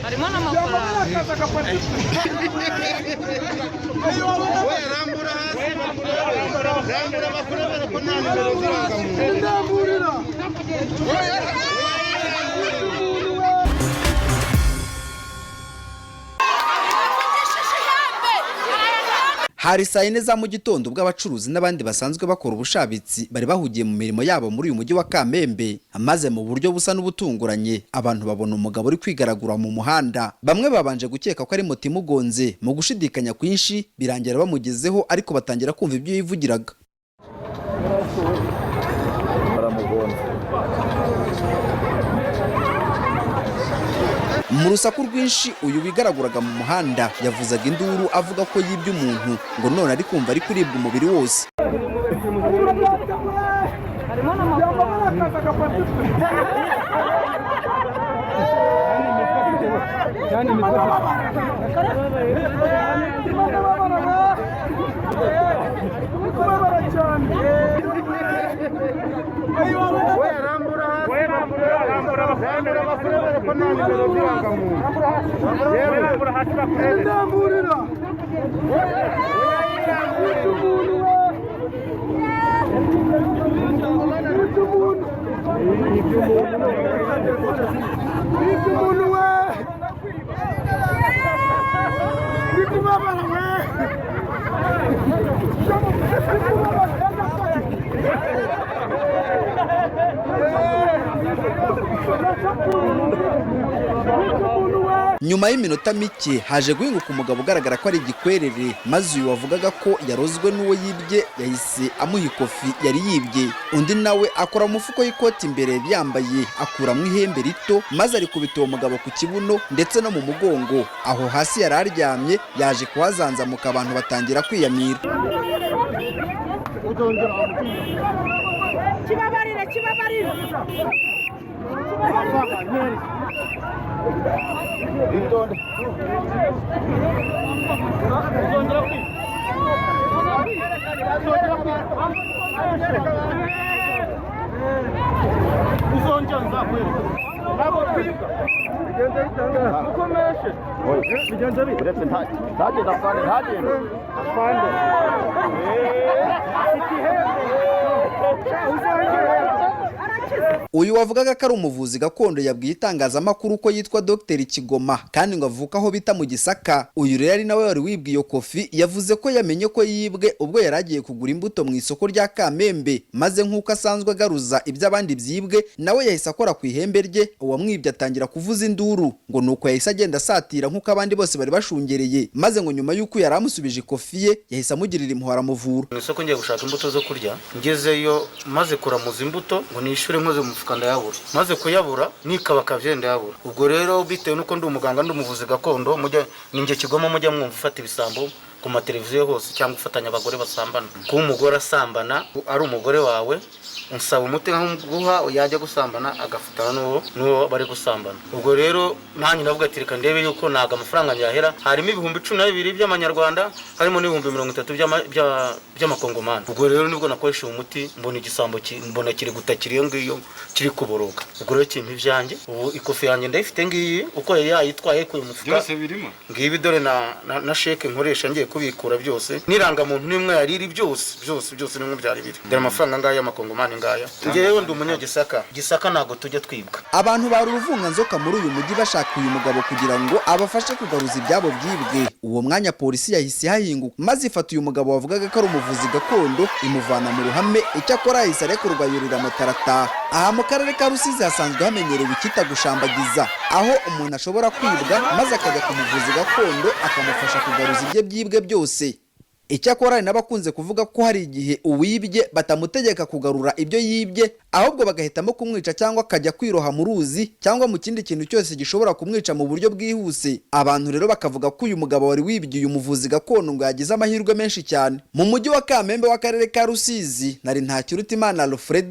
Harimo n'amafaranga. Hari saa yine za mu gitondo ubwo abacuruzi n'abandi basanzwe bakora ubushabitsi bari bahugiye mu mirimo yabo muri uyu mujyi wa Kamembe, maze mu buryo busa n'ubutunguranye abantu babona umugabo uri kwigaragura mu muhanda. Bamwe babanje gukeka ko ari moto imugonze, mu gushidikanya kwinshi birangira bamugezeho, ariko batangira kumva ibyo yivugiraga. Mu rusaku rwinshi uyu wigaraguraga mu muhanda yavuzaga induru avuga ko yibye umuntu, ngo none ari kumva ari kuribwa umubiri wose. Harimo n'amafaranga. Nyuma y'iminota mike haje guhinguka umugabo ugaragara ko ari igikwerere, maze uyu wavugaga ko yarozwe n'uwo yibye yahise amuha ikofi yari yibye. Undi nawe akora mu mufuko w'ikoti imbere yari yambaye, akuramo ihembe rito maze arikubita uwo mugabo ku kibuno ndetse no mu mugongo. Aho hasi yari aryamye yaje kuhazanzamuka, abantu batangira kwiyamira. Kibabarire, kibabarire. Uyu wavugaga ko ari umuvuzi gakondo yabwiye itangazamakuru ko yitwa Dr Kigoma kandi ngo avuka aho bita mu Gisaka. Uyu rero ari nawe wari wibwiye iyo kofi, yavuze ko yamenye ko yibwe ubwo yari agiye kugura imbuto mu isoko rya Kamembe, maze nk'uko asanzwe agaruza iby'abandi byibwe, nawe yahise akora ku ihembe rye, uwamwibye atangira kuvuza induru, ngo nuko yahise agenda asatira nk'uko abandi bose bari bashungereye, maze ngo nyuma y'uko yari amusubije ikofi ye yahise amugirira impuhwe aramuvura. Mu isoko ngiye gushaka imbuto zo kurya, ngezeyo maze kuramuza imbuto ngo nishyure, nkoze mu mufuka ndayabura, maze kuyabura nikabakabye ndayabura. Ubwo rero bitewe n'uko ndi umuganga, ndi umuvuzi gakondo, mujya ninjye Kigoma mujya mwumva ufata ibisambo ku mateleviziyo hose cyangwa ufatanya abagore basambana. Kuba umugore asambana ari umugore wawe, unsaba umuti nkamuguha, yajya gusambana agafatana n'uwo bari gusambana. Ubwo rero nanjye ndavuga ati reka ndebe yuko ntago amafaranga yahera. Harimo 12,000 by'amanyarwanda, harimo n'30,000 by'amakongomani. Ubwo rero nibwo nakoresha umuti, mbona igisambo mbona kiri gutakira iyo ngiyo kiri kuboroga. Ubwo rero kimpa ibyanjye, ubu ikofi yanjye ndayifite ngiyi uko yari yayitwaye ku mufuka byose birimo ngibi dore na sheke nkoresha ngiye kubikura byose, n'irangamuntu n'imwe yari iri, byose byose byose nimwe byari biri. Dore amafaranga ngaya y'amakongomani ngaya. Njyewe ndi umunyagisaka, Gisaka ntabwo tujya twibwa. Abantu bari uruvunganzoka muri uyu mujyi bashaka uyu mugabo kugira ngo abafashe kugaruza ibyabo byibwe. Uwo mwanya polisi yahise ihahinguka maze ifata uyu mugabo wavugaga ko ari umuvuzi gakondo, imuvana mu ruhame. Icyakora yahise arekurwa yurira moto arataha. Aha mu karere ka Rusizi hasanzwe hamenyerewe icyita gushambagiza, aho umuntu ashobora kwibwa maze akajya ku muvuzi gakondo akamufasha kugaruza ibye byibwe byose. Icyakora hari n'abakunze kuvuga ko hari igihe uwibye batamutegeka kugarura ibyo yibye, ahubwo bagahitamo kumwica cyangwa akajya kwiroha mu ruzi cyangwa mu kindi kintu cyose gishobora kumwica mu buryo bwihuse. Abantu rero bakavuga ko uyu mugabo wari wibye uyu muvuzi gakondo ngo yagize amahirwe menshi cyane. Mu mujyi wa Kamembe w'akarere ka Rusizi, nari Ntakirutimana Alfred.